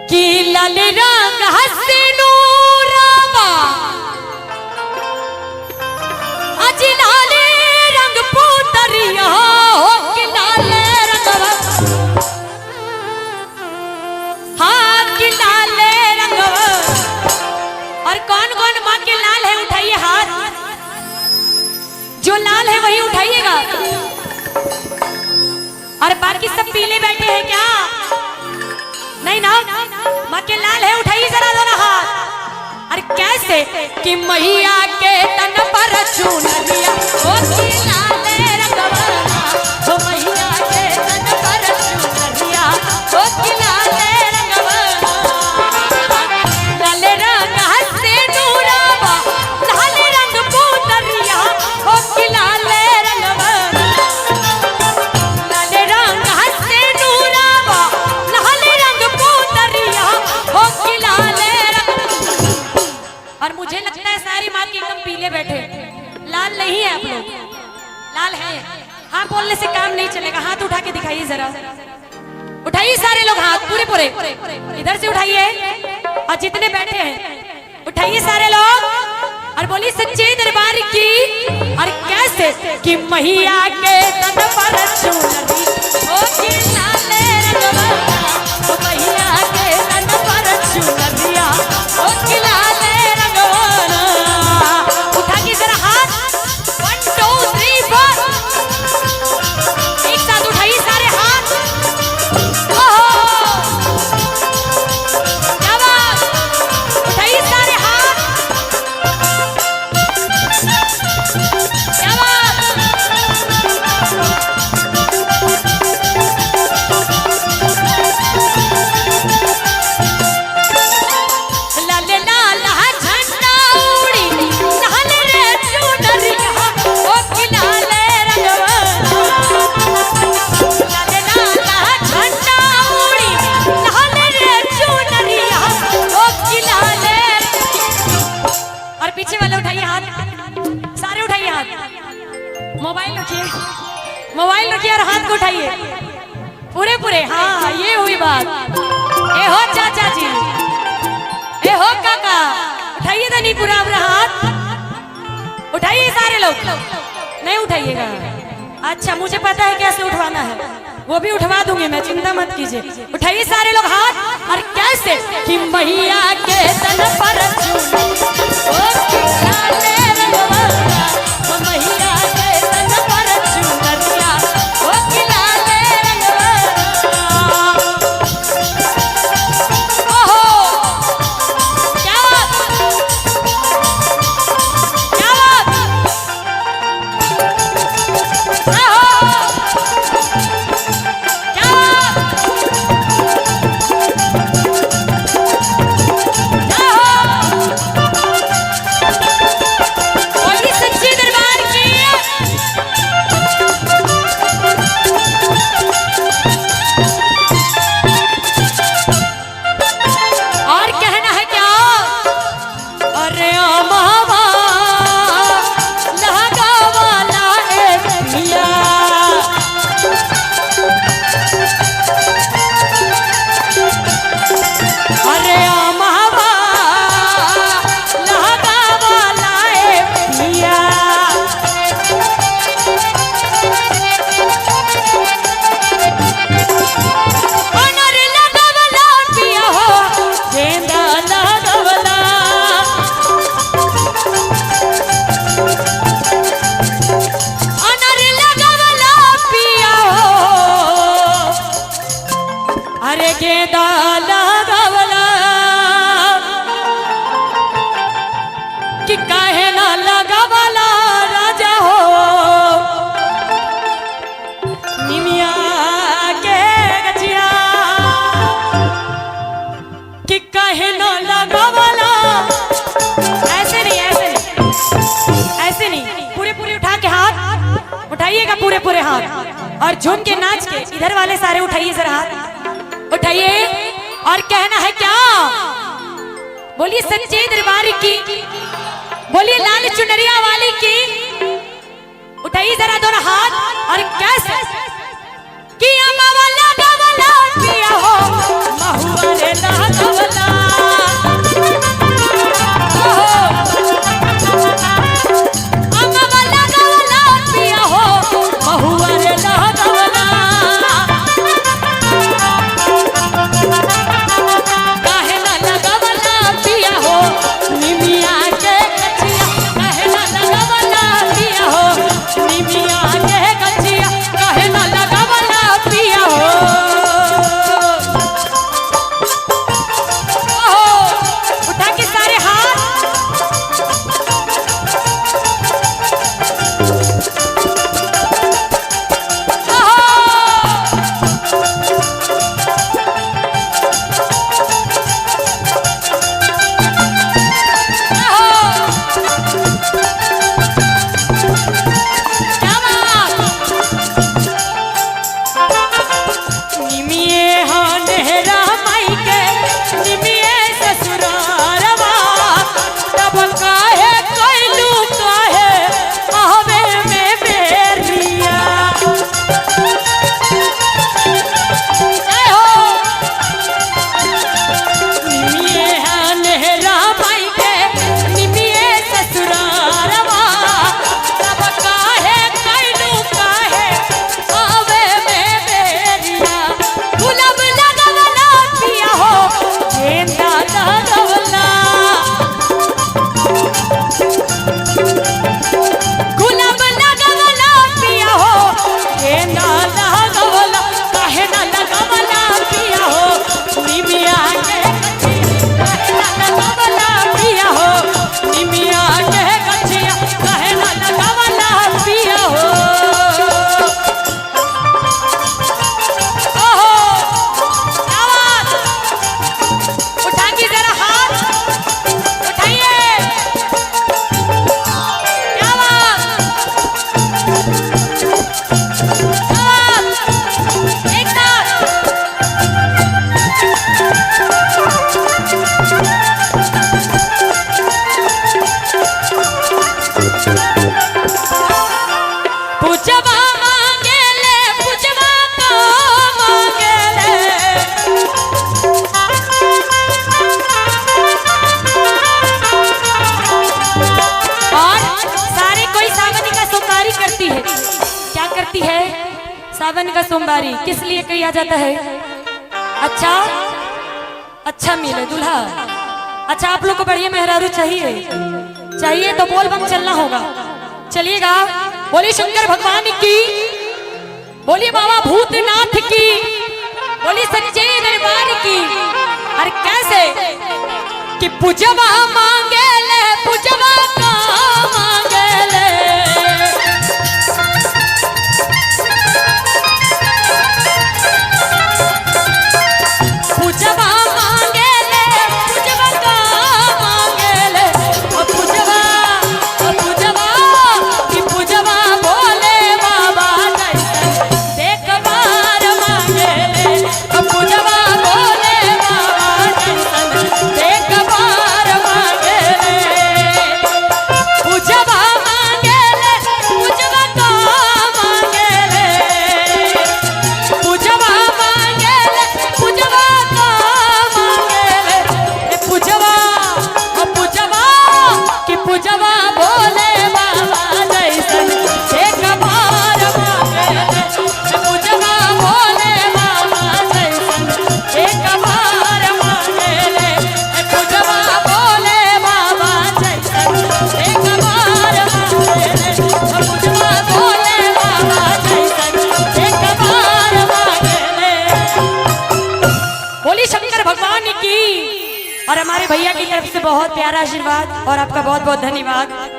कि लाल रंग हसीनूरावा अज लाल रंग पुतरिया हो कि लाल रंगवा, हाँ कि लाल रंगवा। और कौन कौन माँ के लाल है उठाइए हाथ, जो लाल है वही उठाइएगा। और बाकी सब पीले बैठे हैं क्या? नहीं ना, माँ के लाल है उठाइए जरा दोनों हाथ। अरे कैसे कि मैया के तन पर चुनरिया ओ कि लाल रंगवा, ओ मैया के तन पर चुनरिया ओ कि लाल रंगवा। लाल रंग हसे नूरावा, लाल रंग पुतरिया ओ कि लाल रंगवा। लाल रंग हसे नूरावा, लाल रंग पुतरिया ओ कि लाल रंग। और मुझे लगता है सारी माँ के एकदम पीले बैठे, लाल नहीं है आप लोग, लाल है। हाँ बोलने से काम नहीं चलेगा, हाथ उठा के दिखाइए जरा, उठाइए सारे लोग हाथ पूरे पूरे, इधर से उठाइए और जितने बैठे हैं उठाइए सारे लोग और बोलिए सच्चे दरबार की। और कैसे कि मैया के तन पर चुनरी ओ कि लाल रंगवा, ओ मैया के तन पर चुनरिया ओ कि लाल रंगवा। उठा के जरा हाथ, 1 2 3 4, एक साथ उठाइए सारे हाथ। ओहो क्या बात, उठाइए सारे हाथ, क्या बात। लाल लाल झंडा उड़ी लाल रे चुनरिया ओ कि लाल रंगवा। लाल लाल झंडा उड़ी लाल रे चुनरिया ओ कि लाल। और पीछे वाले उठाइए हाथ, सारे उठाइए हाथ, मोबाइल रखिए, मोबाइल रखिए और हाथ को उठाइए पूरे पूरे। हाँ ये हुई बात। ए हो चाचा जी, ए हो काका, उठाइए तो नहीं पूरा अपना हाथ, उठाइए सारे लोग। नहीं उठाइएगा? अच्छा मुझे पता है कैसे उठवाना है, वो भी उठवा दूंगी मैं, चिंता मत कीजिए। उठाइए सारे लोग हाथ। और कैसे कि मैया के तन पर चुनरी ओ कि लाल रंगवा, ओ मैया के तन पर चुनरिया ओ कि लाल रंगवा। ओहो क्या बात, क्या बात, ओहो क्या बात, ओहो बोलिए सच्चे दरबार की। और कहना है क्या? अरे मामा लगा वाला ए पिया, अरे मामा लगा वाला ए पिया, अनर लगावला पिया हो गेंदा लगावला। अनर लगावला पिया हो अरे गेंदा लगावला, कि काहे ना लगावला राजा हो निमिया के गचिया, कि काहे ना लगावला। ऐसे नहीं, ऐसे नहीं, ऐसे नहीं, पूरे पूरे उठा के हाथ उठाइएगा, पूरे पूरे हाथ और झूम के नाच के। इधर वाले सारे उठाइए जरा हाथ, उठाइए। और कहना है क्या? बोलिए सच्चे दरबार की, बोलिए लाल चुनरिया वाली की। उठाइए जरा दोनों हाथ और कैसे कि अम्मा वाला वाला पिया हो महुआ रे लाल। सावन का सोमवारी किस लिए किया जाता है? अच्छा अच्छा मिले दूल्हा। अच्छा, आप लोग को बढ़िया मेहरारू चाहिए? चाहिए तो बोल बम चलना होगा। चलिएगा? बोलिए शंकर भगवान की, बोलिए बाबा भूतनाथ की, बोलिए सच्चे दरबार की। अरे कैसे कि पूजवा मांगे ले, पूजवा का मांगे ले। पूजवा मांगे ले, पूजवा का मांगे ले। ओ पूजवा, ओ पूजवा, कि पूजवा बोले बाबा जैसन देख बार मांगे ले। ओ पूजवा बोले बाबा जैसन देख बार मांगे ले। पूजवा मांगे ले, पूजवा का मांगे ले। पूजवा मांगे ले, पूजवा का मांगे ले। ए पूजवा, ओ पूजवा, कि पूजवा बोले बाबा जैसन एक बार मांगे ले। ए पूजवा बोले बाबा जैसन एक बार मांगे ले। ए पूजवा बोले बाबा जैसन एक बार मांगे ले। ओ पूजवा बोले बाबा जैसन एक बार मांगे ले। बोली शंकर भगवान की। और हमारे भैया की तरफ से बहुत प्यारा आशीर्वाद और आपका बहुत बहुत धन्यवाद।